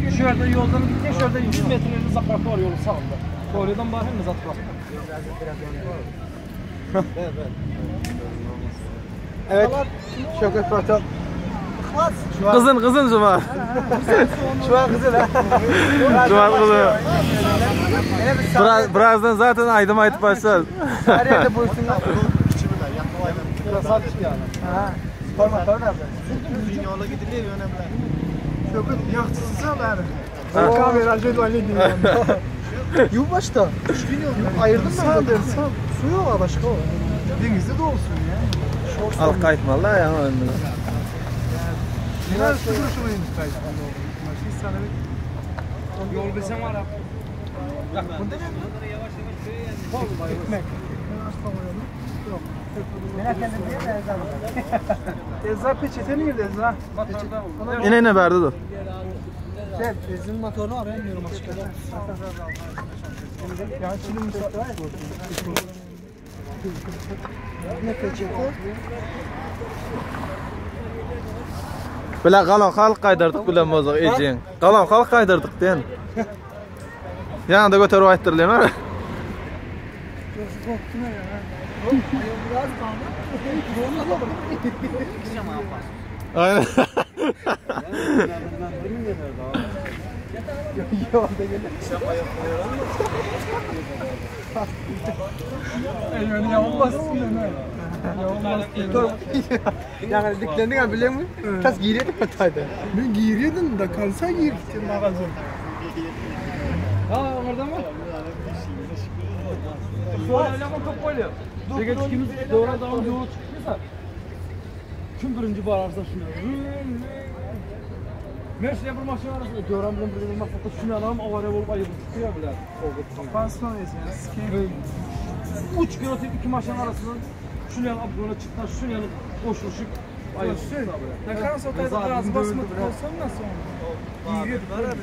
Şu ýerde ýoldan gitýär, şu ýerde 100 metre zapravka bar ýoluň sagynda. Toýladan bar hemme zat bar. Evet. Şökür Proto. Kızın kızın Cuma. Şu an kızıl ha. Cuma kızı. Yine bir Biraz, birazdan zaten aydım aytıp başlar. Her yerde buyursunlar. Ha. Formatlar nerede? Yola gidiliyor önemli. Şökür yakçısın yani. Yuv başta. Ayırdım ben. Sağ Suyu var başka o. Denizde de olsun ya. Al kaytmalı ya. Neler su duruşuna inmiş kayıt. Yol bilsem var abi. Bunda ne? Ekmek. Ezra peçete nerede Ezra? Yine ne verdi dur. Şey, benzin motorunu arayamıyorum açıkçası. Ya çilim Ne peçete? Bile kalan halk kaydırdık bilen bozuk ecin. Kalan halk kaydırdık den. Yanında götürüp ayttırılıyor mu? Aynen. Yolda gelir. Yani diklendin ha biliyor musun? Tas giyiriyordun hatayda. Ben giyiriyordum da kalsa giyirdim magazin. Ha orada mı? Şöyle ama top koyuyor. Dege ikimiz doğru dağın yolu çıkıyorsa kim birinci bararsa şunu. Men şuna bir maşın arasında Döwran bilen bir maksatda şunu alam awara bolup aýyp çykýar bilen. Pansiyon yesin. Uç gün ötüp iki maşın arasından şunu yan abdona çıktan şunu yan koşuluşup aýyp Ne kan sokakta gaz basmadık olsam nasıl olur? Giyiriyorduk.